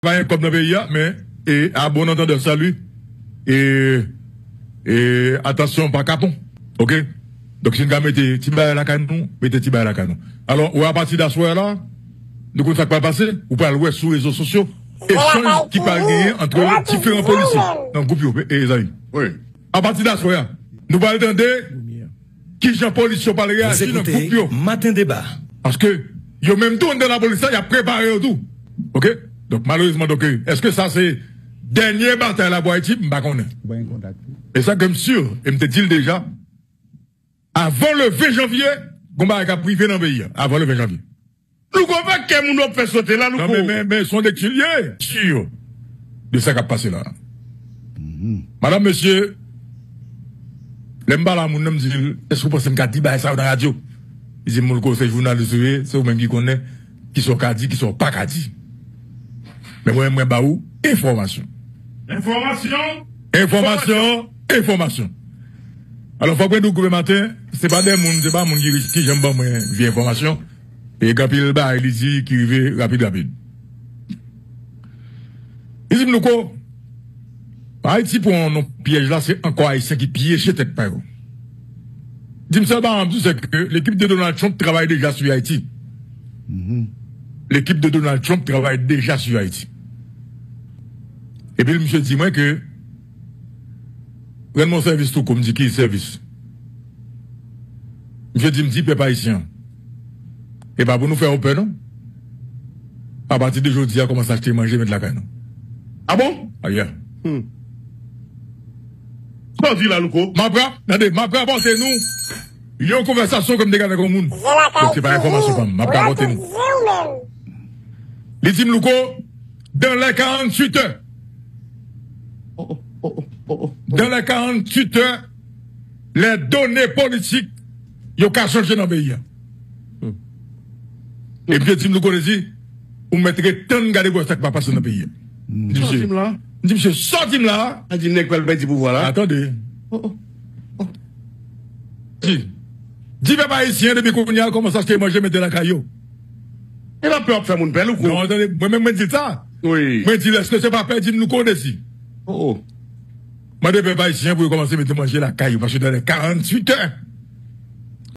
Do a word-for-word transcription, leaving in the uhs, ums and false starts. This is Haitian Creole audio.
pa gen kòb nan peyi a, men e, à bon entendeur, salut. E, e atansyon, pa kapon. Oke? Donk, si n ka mete ti bagay lakay nou, mete ti bagay lakay nou. Alò, ou wè, apati de aswè a la, nou konn sa k pral pase, ou pral wè sou rezo sosyo, echanj ki pral genyen ant diferan polisye nan gwoup yo, e, zanmi. Wi. Apati de aswè a, nou pral tande kijan polis yo pral reyaji nan gwoup yo. Maten Deba. Paske yo menm tou anndan lapolis la, y ap prepare yo tou. Oke? Donk, malerezman, donk, èske sa se dènye batay la pou Ayiti? M pa konnen. E sa ke m si, e m te di l deja, avan le ven janvye, gon bagay k ap rive nan peyi a. Avan le ven janvye. Louko, pa kè moun w ap fè sote la, Louko. Non, men, men, men, se yon lekti l ye, si, de sa k ap pase la. Madanm, mesye, lè m pale a moun nan, m di l, èske w panse m ka di bagay sa yo nan radyo? Li di m, Louko, se jounalis ou ye, se ou menm ki konnen kisa w ka di, kisa w pa ka di. Men mwen, mwen ba ou enfòmasyon. Enfòmasyon. Enfòmasyon. Enfòmasyon. Alò, fòk mwen di w, Koupe Maten, se pa de moun, se pa moun ki, ki janm ban mwen vye enfòmasyon. E gen anpil bagay li di ki rive rapid, rapid. Li di m, Louko, Ayiti pran nan pyèj la, se ankò Ayisyen ki pyeje tèt pa yo. Di m, sèl bagay m di w, se ke l'équipe de Donald Trump travay deja sou Ayiti. L'équipe de Donald Trump travay deja sou Ayiti. Epi misye di mwen ke, rann mwen sèvis tou, kou m di ki sèvis. Misye di m, di pèp ayisyen an, e pa pou nou fè yo pè, non. Apati de jodi a, kòmanse achte manje, met lakay nou. A bon? Aya. Sa w di la, Louko? M ap ra-, tande, m ap rapòte nou yon konvèsasyon ke m te gen avèk yon moun. Donk, se pa enfòmasyon pa m. M ap rapòte nou. Li di m, Louko, dans les quarante-huit heures, dans les quarante-huit heures, les données politiques, yo ka chanje nan peyi a. E misye di m, Louko, di, ou mèt ret tann gade pou wè sa k va pase nan peyi a. M di, misye, m di, misye, sa w di m la? A di nèg pral pèdi pouvwa la. Atande. Di, di pèp ayisyen depi kounye a kòmanse achte manje mete lakay yo. E pa pè w ap fè moun pè, Louko. Non, tande, mwen menm mwen di l sa. Wi. Mwen di l, èske se pa pè di m Louko Dezi? Mande pèp ayisyen pou yo kòmanse mete manje lakay yo, paske dans les quarante-huit heures,